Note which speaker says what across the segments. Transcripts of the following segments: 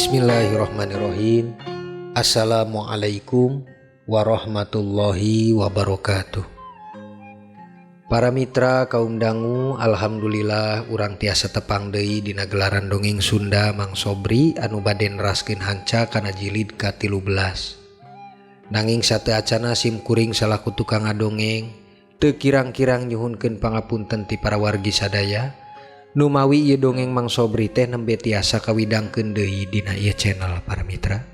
Speaker 1: Bismillahirrahmanirrahim. Assalamualaikum warahmatullahi wabarakatuh. Para mitra kaum dangu, alhamdulillah urang tiasa tepang deui dina gelaran dongeng Sunda Mang Sobri anu bade neraskeun hanca kana jilid ka-13. Nanging sateuacana sim kuring salaku tukang ngadongeng teu kirang-kirang nyuhunkeun pangapunten ti para wargi sadaya. Numawi ieu dongeng Mang Sobri teh nembe tiasa kawidangkeun deui dina ieu channel para mitra.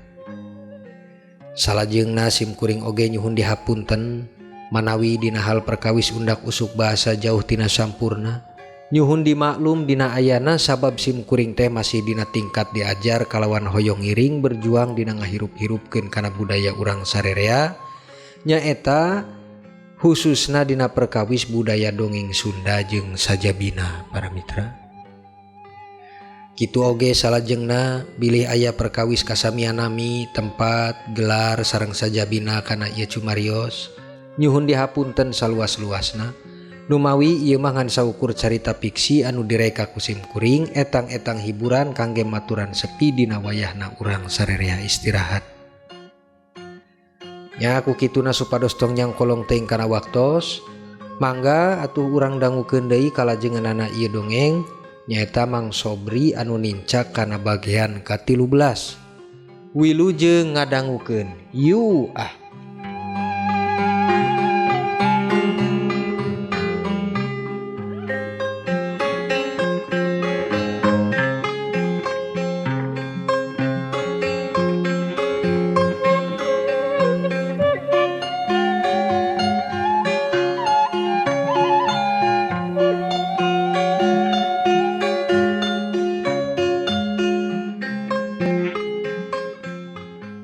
Speaker 1: Salajengna sim kuring oge nyuhun dihapunten manawi dina hal perkawis undak usuk bahasa jauh tina sampurna. Nyuhun dimaklum dina ayana sabab sim kuring teh masih dina tingkat diajar kalawan hoyong ngiring berjuang dina ngahirup-hirupkeun kana budaya urang sarerea nyaeta khususna dina perkawis budaya dongeng Sunda jeung sajabina para mitra. Kitu oge salajengna bilih aya perkawis kasamian nami, tempat, gelar sareng sajabina kana ieu cumarios nyuhun dihapunten saluas-luasna. Numawi ieu mah ngan saukur carita fiksi anu direka ku sim kuring etang-etang hiburan kangge maturan sepi dina wayahna urang sarerea istirahat. Nya ku kituna supados tong nyangkolong teuing kana waktos, mangga atuh urang dangukeun deui kalajenganana ieu dongeng nyaeta Mang Sobri anu nincak kana bagian ka-13. Wilujeng ngadangukeun. Yu ah.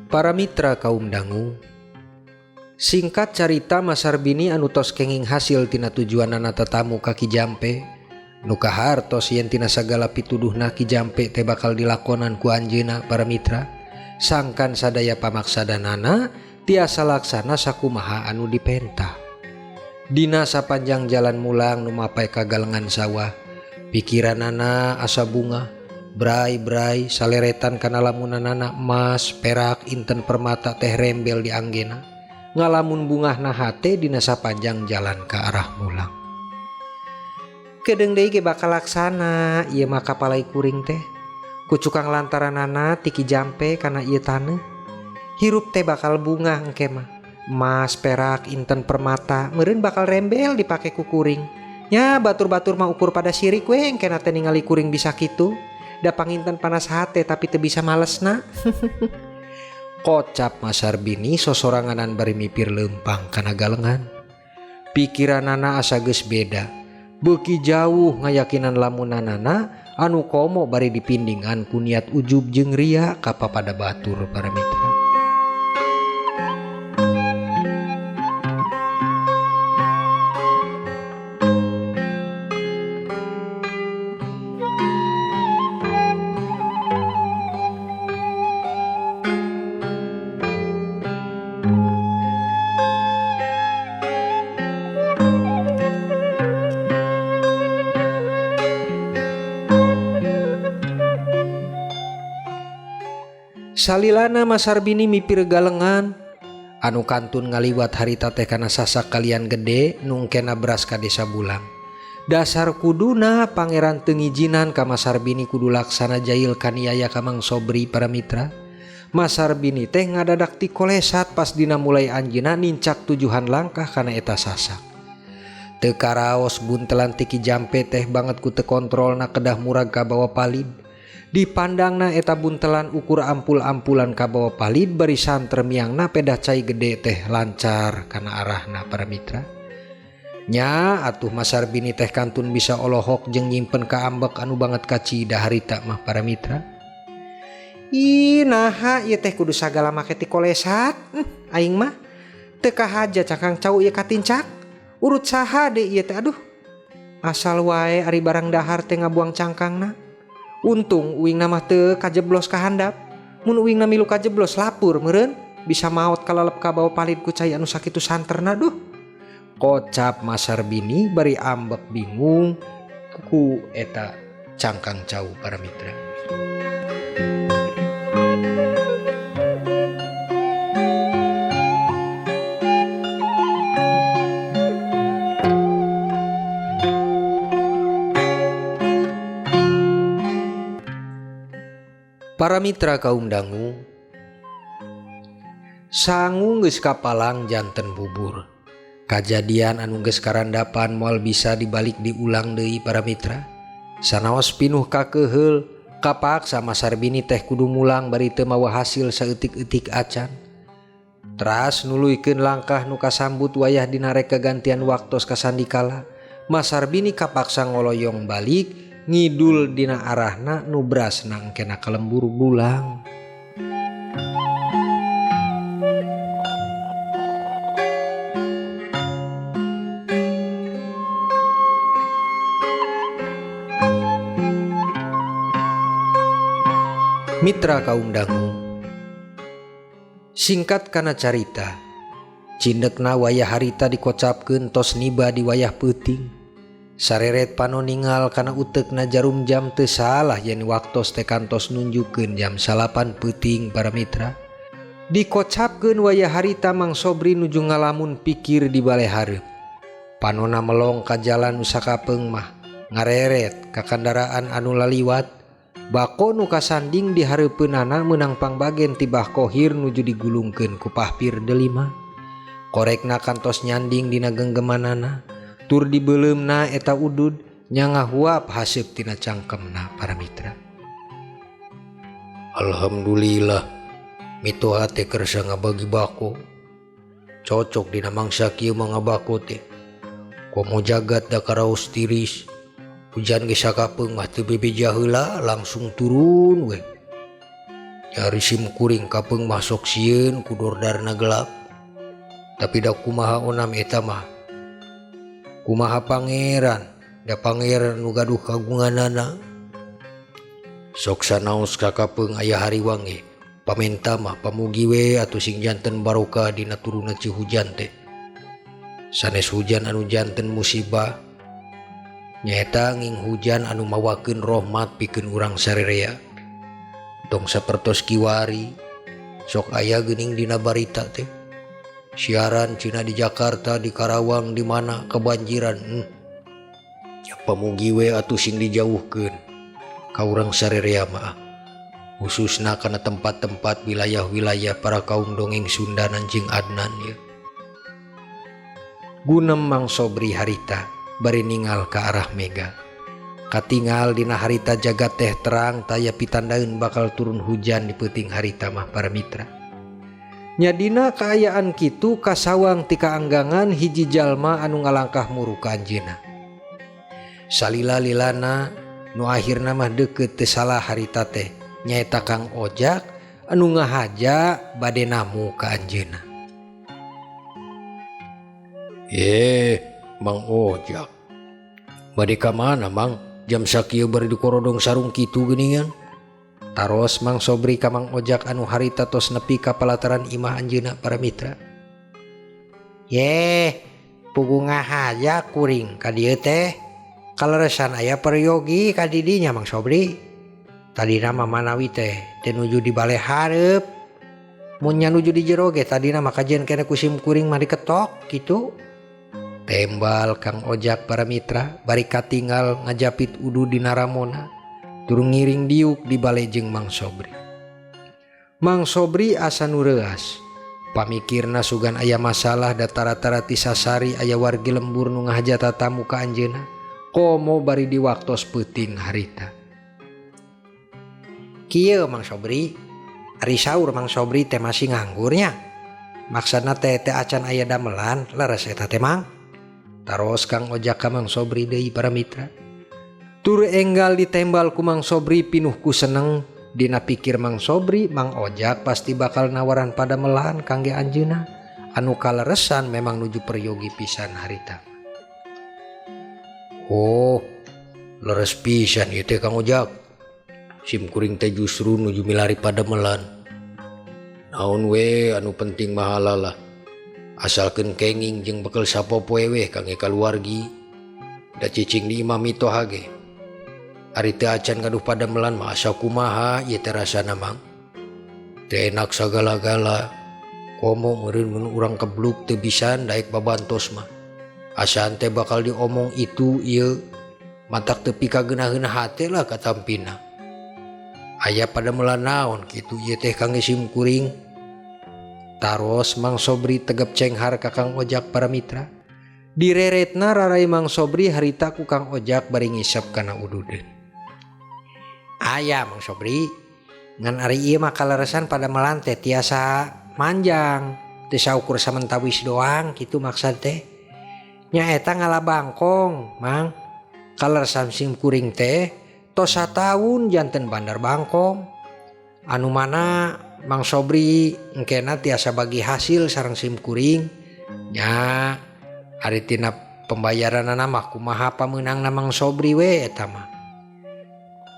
Speaker 1: Para mitra kaum dangu, singkat carita Mas Sarbini anu tos kenging hasil tina tujuanana tetamu ka Ki Jampe, nu kahartos yen tina sagala pituduhna Ki Jampe teh bakal dilakonan ku anjeunna para mitra, sangkan sadaya pamaksadanana tiasa laksana sakumaha anu dipenta. Dina sapanjang jalan mulang nu mapay ka galengan sawah, pikiranana asa bunga. Brai-brai saleretan kana lamunanana emas, perak, inten permata teh rembel di anggena. Ngalamun bungahna hate dina sapanjang jalan ka arah mulang. Kedeung deui ge bakal laksana ieu mah kapalai kuring teh. Ku cukang lantaranana ti Ki Jampe kana ieu taneuh. Hirup teh bakal bungah engke mah. Emas, perak, inten permata meureun bakal rembel dipake ku kuring. Nya batur-batur mah ukur pada sirik we engkena teh ningali kuring bisa kitu. Da panginten panas hate tapi teu bisa malesna. Kocap Mas Sarbini sosoranganan bari mipir leumpang kana galengan. Pikiranana asa geus beda. Beuki jauh ngayakinan lamunanana anu komo bari dipindingan ku niat ujub jeung ria ka papada batur para mitra. Salilana Mas Sarbini mipir galengan anu kantun ngaliwat harita teh kana sasak kalian gede nungkena beras ka desa Bulang. Dasar kuduna pangeran teu ngijinan ka Mas Sarbini kudu laksana jail kaniaya ka Mang Sobri para mitra. Mas Sarbini teh ngadadak ti kolesat pas dina mulai anjeunna nincak tujuhan langkah kana eta sasak. Teu karaos buntelan ti Ki Jampe teh banget ku teu kontrolna kedah murag ka bawa palid. Dipandangna eta buntelan ukur ampul-ampulan kabawa palid bari santer miangna pedah cai gede teh lancar kana arahna para mitra. Nya atuh Mas Sarbini teh kantun bisa olohok jeung nyimpen ka ambek anu banget kacida harita mah para mitra. Ih naha ieu teh kudu sagala make ti kolesat. Aing mah teu kahaja cangkang cau ieu katincak. Urut saha deui ieu teh aduh. Asal wae ari barang dahar teh ngabuang cangkangna. Untung uingna mah teu kajeblos ka handap. Mun uingna milu kajeblos lapur meureun bisa maot kalalep ka bawa palid ku cai anu sakitu santerna duh. Kocap Mas Sarbini bari ambek bingung ku eta cangkang cau para mitra. Para mitra kaum dangu sangu geus kapalang janten bubur. Kajadian anu geus karandapan moal bisa dibalik diulang deui para mitra. Sanaos pinuh kakeheul kapaksa Mas Sarbini teh kudu mulang bari teu mawa hasil saeutik-eutik acan. Teras nuluykeun langkah nu kasambut wayah dina rek kagantian waktos ka sandikala, Mas Sarbini kapaksa ngoloyong balik ngidul dina arahna nu brasna engkena ka lembur bulang. Mitra kaum dangu, singkat kana carita, cindekna wayah harita dikocapkeun tos niba di wayah peuting. Sareret pano ningal kana utekna jarum jam teu salah yen waktos teh kantos nunjukkeun jam 9 peuting para mitra. Dikocapkeun wayah harita Mang Sobri nuju ngalamun pikir di bale hareup. Panona melong ka jalan nu sakapeung mah ngareret ka kandaraan anu laliwat. Bako nu kasanding di hareupeunana meunang pangbagen ti Bah Kohir nuju digulungkeun ku pahpir delima. Korekna kantos nyanding dina genggemanana, tur dibeuleumna eta udud nya ngahuap haseup tina cangkemna para mitra. Alhamdulillah mitoha teh kersa ngabagi bako. Cocok dina mangsa kieu mah ngabako teh. Komo jagat da karaos tiris. Hujan geus sakapeung mah teu bebeja heula langsung turun we. Nyari sim kuring kapeung mah sok sieun ku dordarna gelap. Tapi da kumaha onam eta mah. Kumaha pangeran, da pangeran nu gaduh kagunganana. Sok sanaos ka kapeung aya hariwang ge. Pamenta mah pamugi we atuh sing janten barokah dina turunna ci hujan teh. Sanes hujan anu janten musibah. Nyaeta nging hujan anu mawakeun rohmat pikeun urang sarerea. Tong sapertos kiwari sok aya geuning dina barita teh. Siaran cina di Jakarta, di Karawang, di mana kebanjiran. Ya pamugi we atuh sing dijauhkeun ka urang sarerea mah. Khususna kana tempat-tempat wilayah-wilayah para kaum dongeng Sunda Nanjing Adnan ya. Gunem Mang Sobri harita bari ningal ka arah mega. Katingal dina harita jagat teh terang taya pitandaeun bakal turun hujan di peuting harita mah para mitra. Nyadina kaayaan kitu kasawang ti kaanggangan hiji jalma anu ngalangkah muru ka anjeunna. Salila-lilana nu akhirna mah deukeut teu salah harita teh nyaeta Kang Ojak anu ngahaja bade namu ka anjeunna. Mang Ojak. Bade ka mana Mang? Jam sakieu bari dikorodong sarung kitu geuningan. Taros Mang Sobri ka Mang Ojak anu harita tos nepi ka palataran imah anjeunna para mitra. Yeh, puguh ngahaja kuring ka dieu teh. Kaleresan aya peryogi ka didinya Mang Sobri. Tadina mah manawi teh teu nuju di bale hareup. Mun nya nuju di jero ge tadina mah kajian keneh ku sim kuring mah diketok kitu. Tembal Kang Ojak para mitra bari katinggal ngajapit udu dina ramona tur ngiring diuk di bale jeung Mang Sobri. Mang Sobri asa nu reuas. Pamikirna sugan aya masalah da tara-tara ti sasari aya wargi lembur nu ngahaja tatamu ka anjeunna komo bari di waktos peuting harita. Kieu Mang Sobri, ari saur Mang Sobri teh masih nganggurnya. Maksana teh teh acan aya damelan leres eta teh Mang. Taros Kang Ojak ka Mang Sobri deui para mitra. Tur enggal ditembal ku Mang Sobri pinuh ku seneng. Dina pikir Mang Sobri, Mang Ojak pasti bakal nawaran padamelan kangge anjeunna. Anu kaleresan memang nuju peryogi pisan harita. Oh, leres pisan ieu teh Kang Ojak. Sim kuring teh justru nuju milari padamelan. Naon we anu penting mah halal lah. Asalkeun kenging jeung bekel sapopoe we kangge kaluargi. Da cicing di imah mitoha ge. Ari teu acan gaduh padamelan mah asa kumaha ieu teh rasana Mang. Teu enak sagala-gala. Komo meureun mun urang kebluk teu bisa daek babantos mah. Asaan teh bakal diomong itu ieu matak teu pikageunah-geunah hate lah katampina. Aya padamelan naon kitu ieu teh kangge sim kuring. Taros Mang Sobri tegep cenghar ka Kang Ojak para mitra. Direretna rarai Mang Sobri harita ku Kang Ojak bari ngisep kana ududeun. Aya Mang Sobri, ngan ari ieu mah kaleresan padamelan teh tiasa manjang, teu saukur samentawis doang kitu maksad teh. Nyaeta ngala bangkong, Mang. Kaleresan sim kuring teh tos sataun janten bandar bangkong. Anu mana Mang Sobri engkena tiasa bagi hasil sareng sim kuring. Nya ari tina pembayaranana mah kumaha pamenangna Mang Sobri we eta mah.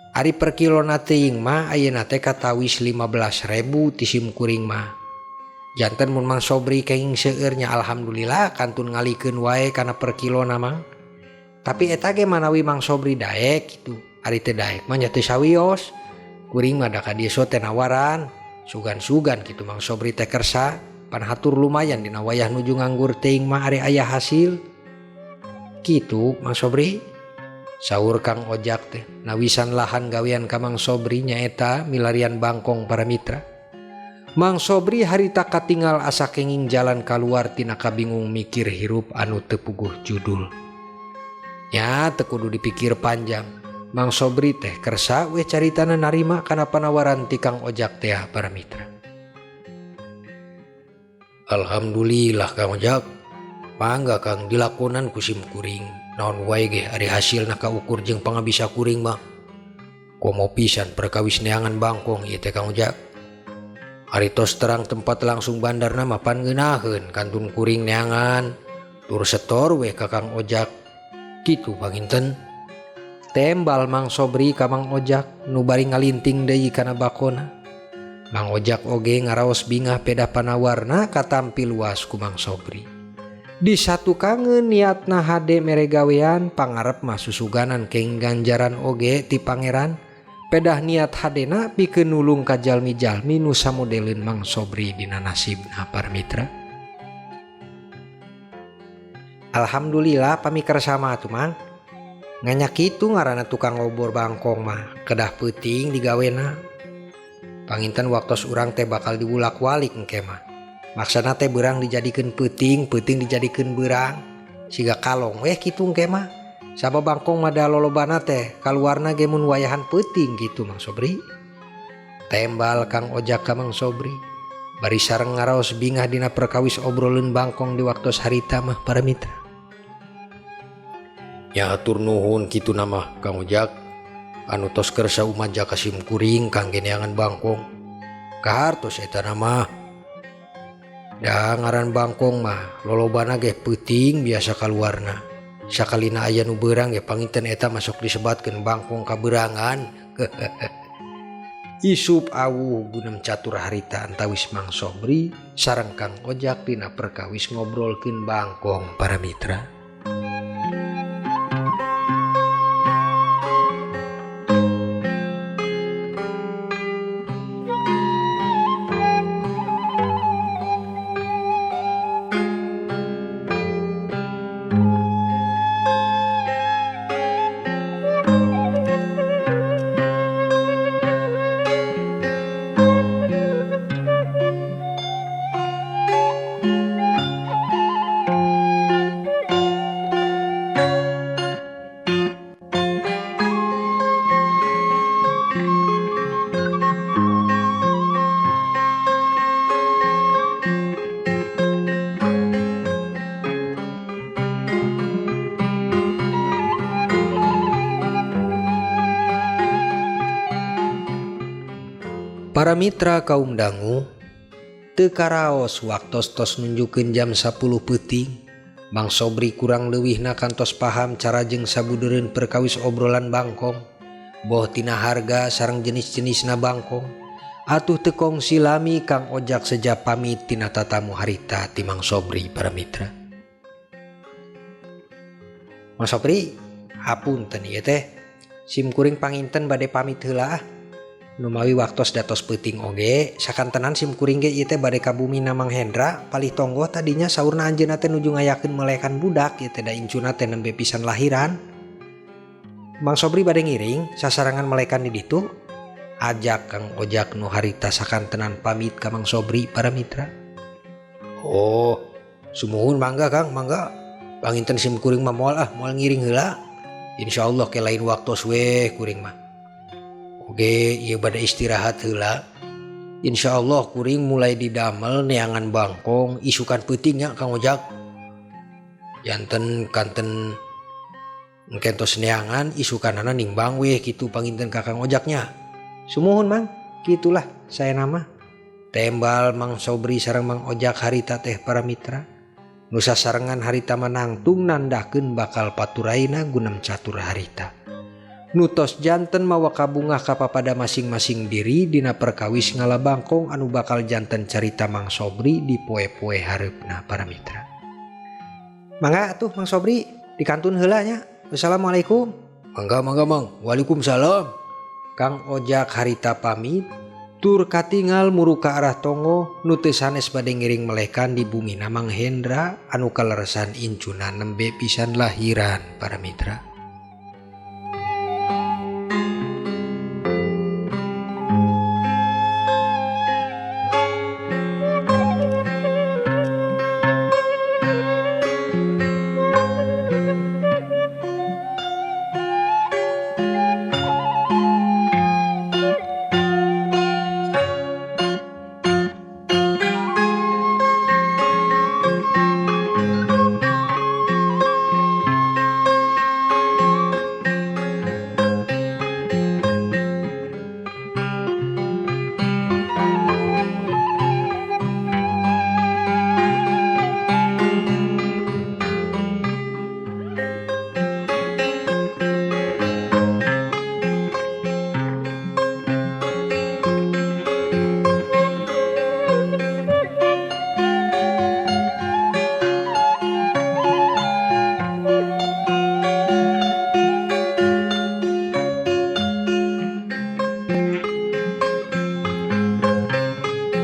Speaker 1: Ari per kilona teuing mah ayeuna teh katawis 15.000 ti sim kuring mah. Janten mun Mang Sobri kenging seueur nya alhamdulillah kantun ngalikeun wae kana per kilona Mang. Tapi eta ge manawi Mang Sobri daek kitu. Ari teu daek mah nya teu sawios. Kuring mah da ka dieu teh nawaran, sugan-sugan kitu Mang Sobri teh kersa, pan hatur lumayan dina wayah nuju nganggur teuing mah ari aya hasil. Kitu Mang Sobri. Saur Kang Ojak teh nawisan lahan gawean ka Mang Sobri nyaeta milarian bangkong para mitra. Mang Sobri harita katingal asa kenging jalan kaluar tina kabingung mikir hirup anu teu puguh judul. Nya teu kudu dipikir panjang. Mang Sobri teh kersa we caritana narima kana panawaran ti Kang Ojak teh para mitra. Alhamdulillah Kang Ojak. Mangga Kang dilakonan ku sim kuring. Naon wae ge ari hasilna kaukur jeung pangabisa kuring mah. Komo pisan perkawis neangan bangkong ieu teh Kang Ojak. Ari tos terang tempat langsung bandarna mah pan ngeunaheun kantun kuring neangan. Tur setor we ka Kang Ojak. Kitu panginten. Tembal Mang Sobri ka Mang Ojak nu bari ngalinting deui kana bakona. Mang Ojak oge ngaraos bingah peda panawarna katampi luas ku Mang Sobri. Disatukangeun niatna hade mere gawean pangarep mah susuganan keng ganjaran oge ti pangeran. Pedah niat hadena pikeun nulung ka jalmi-jalmi nu samodeleun Mang Sobri dina nasibna para mitra. Alhamdulillah pami kersa mah atuh Mang. Nganya kitu ngaranna tukang ngobor bangkong mah kedah peuting digawena. Panginten waktos urang teh bakal diwulak-walik engke mah. Maksana teh beurang dijadikeun peuting, peuting dijadikeun beurang. Siga kalong weh kitu engke mah. Sabab bangkong mah da lolobana teh kaluarna ge mun wayahan peuting gitu Mang Sobri. Tembal Kang Ojak ka Mang Sobri. Bari sareng ngaraos bingah dina perkawis obroleun bangkong di waktos harita mah para mitra. Ya hatur nuhun kitu nama Kang Ojak. Anu tos kersa umaja ka sim kuring kangge neangan bangkong. Kahartos eta nama. Da ngaran bangkong mah lolobana ge peuting biasa kaluarna. Sakalina aya nu beurang ge panginten eta masuk disebatkeun bangkong kabeurangan. Isup awuh gunem catur harita antawis Mang Sobri sareng Kang Ojak dina perkawis ngobrolkeun bangkong para mitra. Para mitra kaum dangu teu karaos waktos tos nunjukeun jam 10 peuting. Mang Sobri kurang leuwihna kantos paham cara jeung sabudeureun perkawis obrolan bangkong. Boh tina harga sareng jenis-jenisna bangkong. Atuh teu kongsi lami Kang Ojak seja pamit tina tatamu harita ti Mang Sobri para mitra. Mang Sobri, hapunten ieu teh. Sim kuring panginten bade pamit heula ah. Numawi waktos datos peuting oge, sakantenan sim kuring ge ieu teh bade ka bumina Mang Hendra, palih tonggoh tadinya saurna anjeunna teh nuju ngayakeun melekan budak ieu teh da incuna teh nembe pisan lahiran. Mang Sobri bade ngiring sasarangan melekan di ditu. Ajak Kang Ojak nu harita sakantenan pamit ka Mang Sobri para mitra. Oh, sumuhun mangga Kang, mangga. Panginten sim kuring mah moal ah, moal ngiring heula. Insyaallah ke lain waktos weh kuring mah. Oke, ieu bade istirahat heula. Insyaallah kuring mulai didamel neangan bangkong isukan peuting nya Kang Ojak. Janten kanten kentos neangan isukanana nimbang weh kitu panginten ka Kang Ojaknya. Sumuhun Mang, gitulah saya nama. Tembal Mang Sobri sareng Mang Ojak harita teh para mitra. Nusa sarengan harita manangtung nandakeun bakal paturaina gunem catur harita. Nutos janten mawa kabungah kapapada masing-masing diri dina perkawis ngalabangkong anu bakal janten carita Mang Sobri di poe-poe hareupna para mitra. Mangga atuh Mang Sobri dikantun heula nya. Wassalamualaikum. Mangga mangga Mang. Waalaikumsalam. Kang Ojak harita pamit tur katingal muru ka arah tonggoh nu teu sanes bade ngiring melekan di bumi Mang Hendra anu kaleresan incuna nembe pisan lahiran para mitra.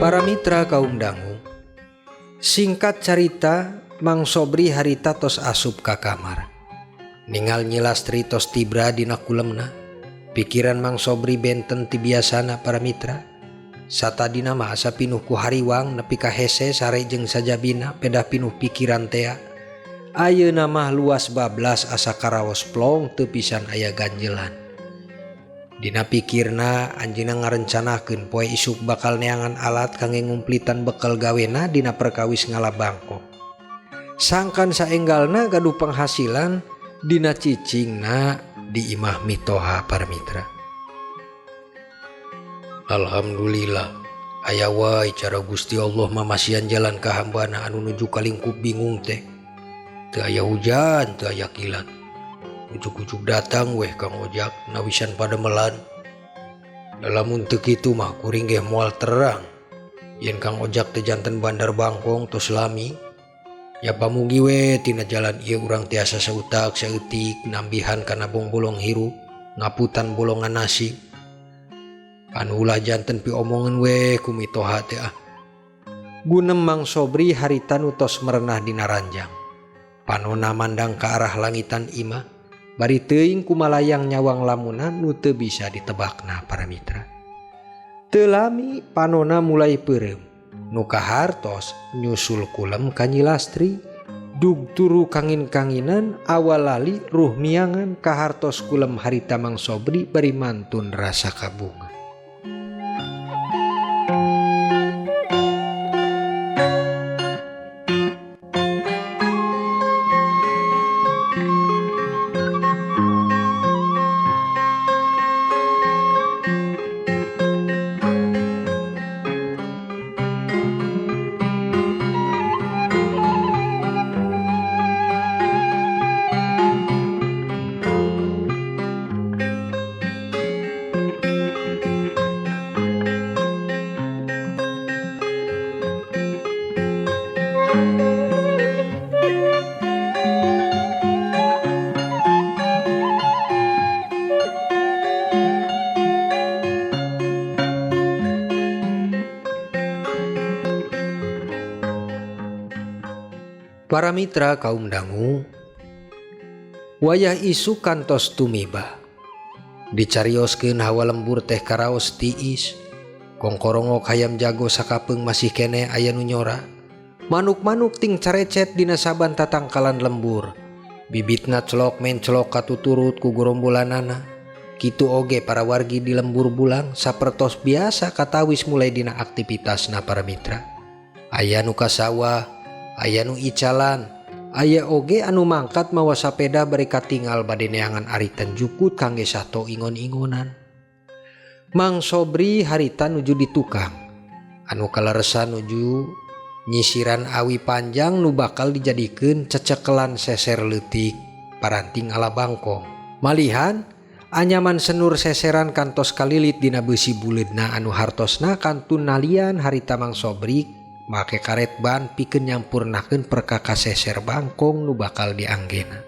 Speaker 1: Para mitra kaum dangu, singkat carita Mang Sobri harita tos asup ka kamar. Ningal Nyi Lastri tos tibra dina kulemna. Pikiran Mang Sobri benten ti biasana para mitra. Satadina mah asa pinuh ku hariwang nepi ka hese sare jeung sajabina pedah pinuh pikiran tea. Ayeuna mah luas bablas asa karaos plong teu pisan aya ganjelan. Dina pikirna anjeunna ngarencanakeun poe isuk bakal neangan alat kangge ngumplitan bekel gawena dina perkawis ngalabangkong. Sangkan saenggalna gaduh penghasilan dina cicingna di imah mitoha para mitra. Alhamdulillah aya wae cara Gusti Allah mamasian jalan ka hambana anu nuju kalingkup bingung teh. Teu aya hujan, teu aya kilat. Ujuk-ujuk datang weh Kang Ojak nawisan pademelan. Lamun teu kitu mah kuring ge moal terang. Yen Kang Ojak teh janten bandar bangkong tos lami. Ya pamugi we tina jalan ieu urang tiasa sautak saeutik nambihan kana bongbolong hirup ngaputan bolongan nasib. Anu ulah janten piomongan we ku mitoha teh ah. Gunem Mang Sobri harita nu tos merenah dina ranjang. Panona mandang ka arah langitan imah. Bari teuing kumalayang nyawang lamunan nu teu bisa ditebakna para mitra. Teu lami panona mulai peureum. Nu kahartos nyusul kulem ka Nyi Lastri. Dug turu kangin-kanginan awal lali ruh miangan kahartos kulem harita Mang Sobri bari mantun rasa kabunga. Para mitra kaum dangu, wayah isuk kantos tumiba. Dicarioskeun hawa lembur teh karaos tiis. Kongkorongok hayam jago sakapeung masih keneh aya nu nyora. Manuk-manuk ting carecet dina saban tatangkalan lembur. Bibitna celok mencelok katuturut ku gorombolanana. Kitu oge para wargi di lembur bulang sapertos biasa katawis mulai dina aktivitasna para mitra. Aya nu ka sawah, aya nu icalan, aya oge anu mangkat mawa sapeda bari katingal bade neangan aritan jukut kangge sato ingon-ingonan. Mang Sobri harita nuju di tukang, anu kaleresan nuju nyisiran awi panjang nu bakal dijadikeun cecekelan seser leutik paranting ala bangkong. Malihan anyaman senur seseran kantos kalilit dina beusi buleudna anu hartosna kantun nalian harita Mang Sobri make karet ban pikeun nyampurnakeun perkakas seser bangkong nu bakal dianggena.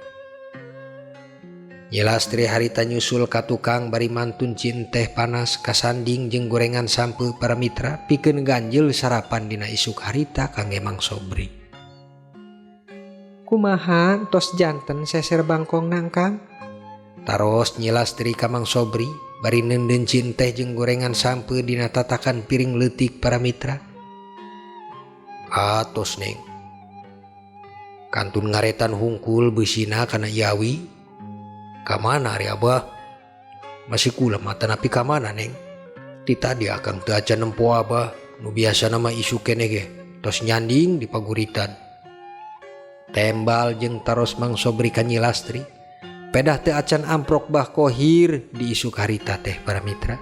Speaker 1: Nyi Lastri harita nyusul ka tukang bari mantun cinteh panas kasanding jeung gorengan sampeu para mitra pikeun ganjel sarapan dina isuk harita kangge Mang Sobri. Kumaha tos janten seser bangkong nangkang? Taros Nyi Lastri ka Mang Sobri bari neundeun cinteh jeung gorengan sampeu dina tatakan piring leutik para mitra. Atos neng. Kantun ngaretan hungkul beusina kana iawi. Kamana ari abah? Masih kula mata napi kamana neng? Ti tadi akang teu acan nempo abah, nu biasana mah isuk keneh ge, tos nyanding di paguritan. Tembal jeung taros Mang Sobri ka Nyi Lastri. Pedah teu acan amprok bah kohir di isuk harita teh para mitra.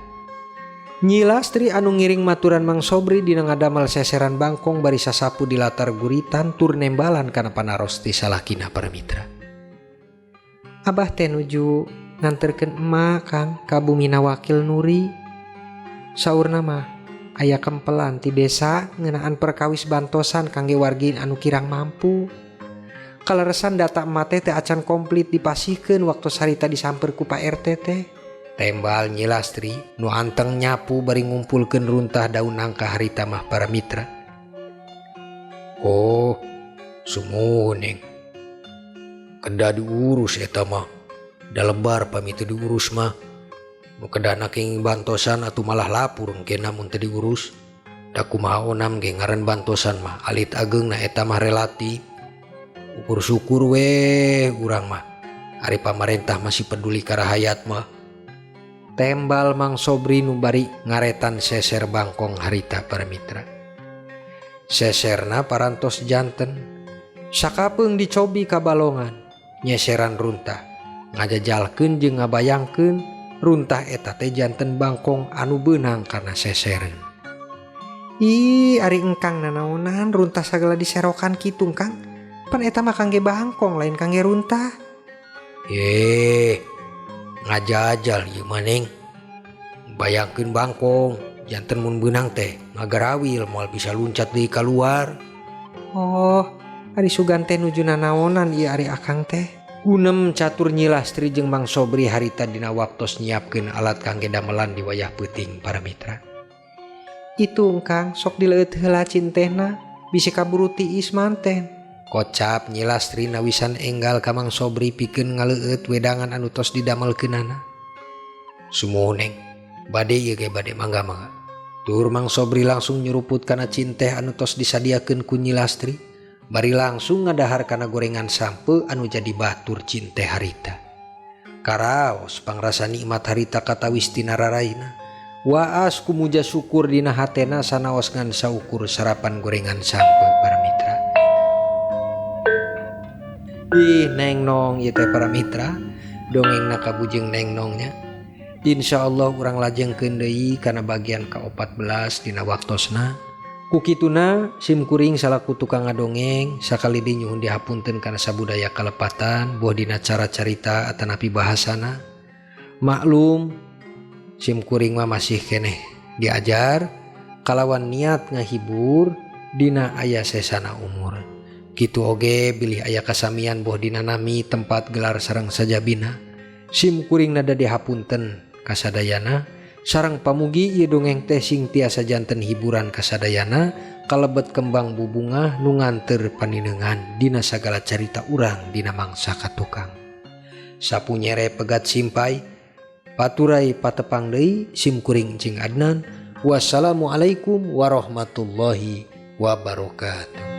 Speaker 1: Nyi Lastri anu ngiring maturan Mang Sobri dina ngadamal seseran bangkong bari sasapu di latar guritan tur nembalan kana panaros ti salakina para mitra. Abah teh nuju nganterkeun emak Kang ka bumina Wakil Nuri. Saurna mah aya kempelan ti desa ngeunaan perkawis bantosan kangge wargi anu kirang mampu. Kaleresan data emak teh teu acan komplit dipasihkeun waktu sarita disamper ku Pak RT teh. Tembal Nyi Lastri nu anteng nyapu bari ngumpulkeun runtah daun nangka harita mah para mitra. Oh, sumuhun neng. Kedah diurus eta mah. Da lebar pami teu diurus mah. Nu kedahna kenging bantosan atuh malah lapur engke namun teu diurus. Da kumaha onam ge ngaran bantosan mah alit ageungna eta mah relatif. Ukur syukur weh urang mah. Ari pamarentah masih peduli ka rahayat mah. Tembal Mang Sobri nu bari ngaretan seser bangkong harita para mitra. Seserna parantos janten. Sakapeung dicobi ka balongan. Nyeseran runtah ngajajalkeun jeung ngabayangkeun runtah eta teh janten bangkong anu beunang karena sesereun. Ih, ari engkang nanaonan runtah sagala diserokan kitu Kang. Pan eta mah kangge bangkong lain kangge runtah. Ngajajal ieu mah neng. Bayangkeun bangkong janten mun beunang teh ngagarawil moal bisa luncat deui kaluar. Oh, ari sugan teh nuju nanaonan ieu ari akang teh. Gunem catur Nyi Lastri jeung Mang Sobri harita dina waktos nyiapkeun alat kangge damelan di wayah peuting para mitra. Itu Kang sok dileueut heula cintehna bisi kaburu tiis manten. Kocap Nyi Lastri nawisan enggal ka Mang Sobri pikeun ngaleueut wedangan anu tos didamelkeunana. Sumuhun neng, bade ieu ge bade mangga-mangga. Tur Mang Sobri langsung nyuruput kana cinteh anu tos disadiakeun ku Nyi Lastri. Bari langsung ngadahar kana gorengan sampeu anu jadi batur cinteh harita. Karaos pangrasa nikmat harita katawis tina raraina. Waas kumuja syukur dina hatena sanaos ngan saukur sarapan gorengan sampeu para mitra. Ih neng nong ieu teh para mitra, dongengna kabujeng neng nongnya. Insyaallah urang lajengkeun deui kana bagian ka-14 dina waktosna. Kukituna sim kuring salaku tukang ngadongeng sakali deui nyuhun dihapunten kana sabudaya kalepatan boh dina cara carita atanapi bahasana. Maklum sim kuring mah masih keneh diajar kalawan niat ngahibur dina aya sesana umur. Kitu oge bilih aya kasamian boh dina nami tempat gelar sareng sajabina. Sim kuring nada dihapunten kasadayana. Sareng pamugi ieu dongeng teh sing tiasa janten hiburan kasadayana kalebet kembang bubungah nu nganteur paninengan dina sagala carita urang dina mangsa katukang. Sapu nyere pegat simpai Paturay patepang deui sim kuring Cing Adnan. Wassalamualaikum warahmatullahi wabarakatuh.